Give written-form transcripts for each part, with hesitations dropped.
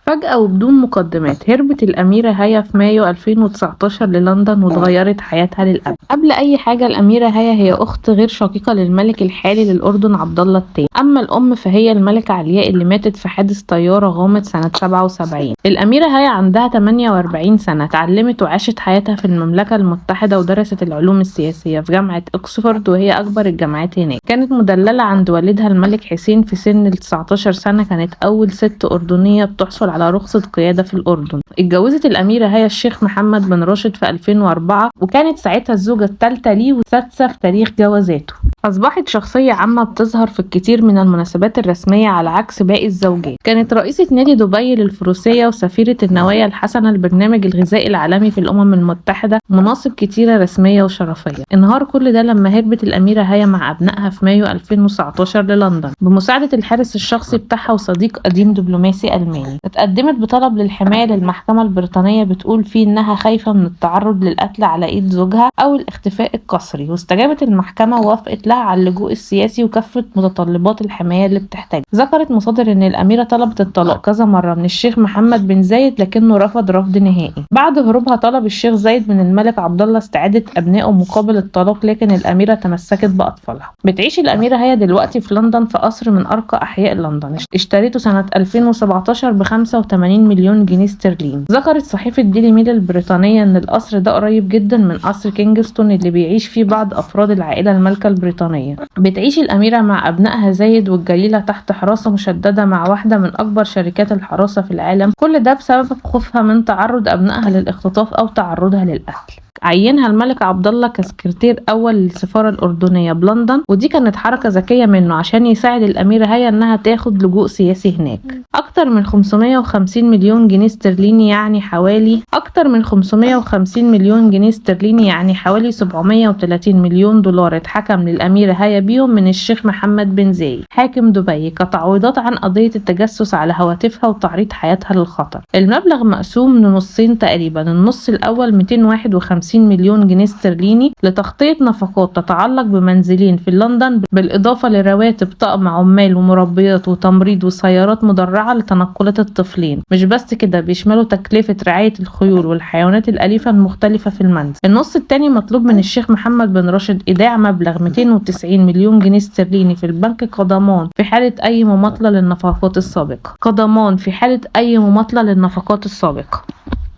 فجأة وبدون مقدمات هربت الأميرة هيا في مايو 2019 للندن واتغيرت حياتها للأبد. قبل أي حاجة الأميرة هيا هي أخت غير شقيقة للملك الحالي للأردن عبد الله الثاني. أما الأم فهي الملكة علياء اللي ماتت في حادث طيارة غامض سنة 77. الأميرة هيا عندها 48 سنة، اتعلمت وعاشت حياتها في المملكة المتحدة ودرست العلوم السياسية في جامعة أكسفورد وهي أكبر الجامعات هناك. كانت مدللة عند والدها الملك حسين في سن ال 19 سنة. كانت أول ست أردنية بتحصل على رخصة قيادة في الأردن. اتجوزت الأميرة هيا الشيخ محمد بن راشد في 2004 وكانت ساعتها الزوجة الثالثة ليه والسادسة في تاريخ جوازاته. أصبحت شخصية عامة بتظهر في الكثير من المناسبات الرسمية على عكس باقي الزوجات. كانت رئيسة نادي دبي للفروسية وسفيرة النوايا الحسنة للبرنامج الغذائي العالمي في الأمم المتحدة، مناصب كتيرة رسمية وشرفية. انهار كل ده لما هربت الأميرة هيا مع أبنائها في مايو 2019 للندن بمساعدة الحارس الشخصي بتاعها وصديق قديم دبلوماسي ألماني. اتقدمت بطلب للحماية للمحكمة البريطانية بتقول فيه إنها خايفة من التعرض للقتل على إيد زوجها أو الاختفاء القسري، واستجابت المحكمة ووافقت لها على اللجوء السياسي وكافة متطلبات الحماية اللي بتحتاجها. ذكرت مصادر إن الأميرة طلبت الطلاق كذا مرة من الشيخ محمد بن زايد لكنه رفض رفض نهائي. بعد هروبها طلب الشيخ زايد من الملك عبد الله استعادة أبنائه مقابل الطلاق، لكن الأميرة تمسكت بأطفالها. بتعيش الأميرة هي دلوقتي في لندن في قصر من أرقى أحياء لندن، اشتريته سنة 2017 ب 85 مليون جنيه استرليني. ذكرت صحيفة ديلي ميل البريطانية إن القصر ده قريب جدا من قصر كينجستون اللي بيعيش فيه بعض أفراد العائلة المالكة البريطانية. بتعيش الأميرة مع أبنائها زايد والجليلة تحت حراسة مشددة مع واحدة من أكبر شركات الحراسة في العالم، كل ده بسبب خوفها من تعرض أبنائها للاختطاف أو تعرضها للقتل. عينها الملك عبد الله كسكرتير اول للسفاره الاردنيه بلندن، ودي كانت حركه ذكيه منه عشان يساعد الاميره هيا انها تاخد لجوء سياسي هناك. اكتر من 550 مليون جنيه استرليني يعني حوالي اكتر من 550 مليون جنيه استرليني يعني حوالي 730 مليون دولار اتحكم للاميره هيا بيهم من الشيخ محمد بن زايد حاكم دبي كتعويضات عن قضيه التجسس على هواتفها وتعريض حياتها للخطر. المبلغ مقسوم لنصين تقريبا، النص الاول 251 مليون جنيه استرليني لتغطية نفقات تتعلق بمنزلين في لندن، بالإضافة لرواتب طقم عمال ومربيات وتمريض وسيارات مدرعة لتنقلات الطفلين. مش بس كده، بيشملوا تكلفة رعاية الخيول والحيوانات الأليفة المختلفة في المنزل. النص التاني مطلوب من الشيخ محمد بن راشد إيداع مبلغ 290 مليون جنيه استرليني في البنك كضمان في حالة أي مماطلة للنفقات السابقة، كضمان في حالة أي مماطلة للنفقات السابقة.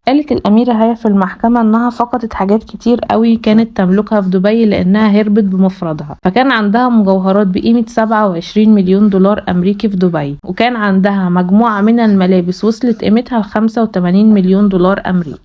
قالت الأميرة هيا في المحكمة إنها فقدت حاجات كتير قوي كانت تملكها في دبي لأنها هربت بمفردها، فكان عندها مجوهرات بقيمة 27 مليون دولار أمريكي في دبي، وكان عندها مجموعة من الملابس وصلت قيمتها ل 85 مليون دولار أمريكي.